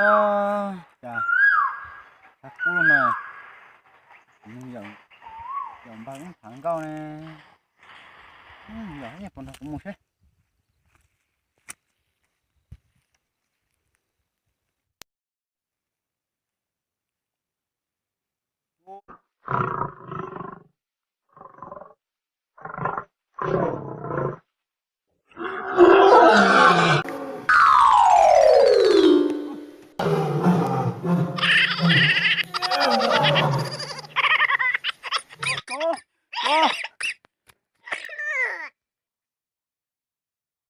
Cas, cas kub no, yaum npawg ub thav nkauj ne, yaum puas nrog kuv mus seb.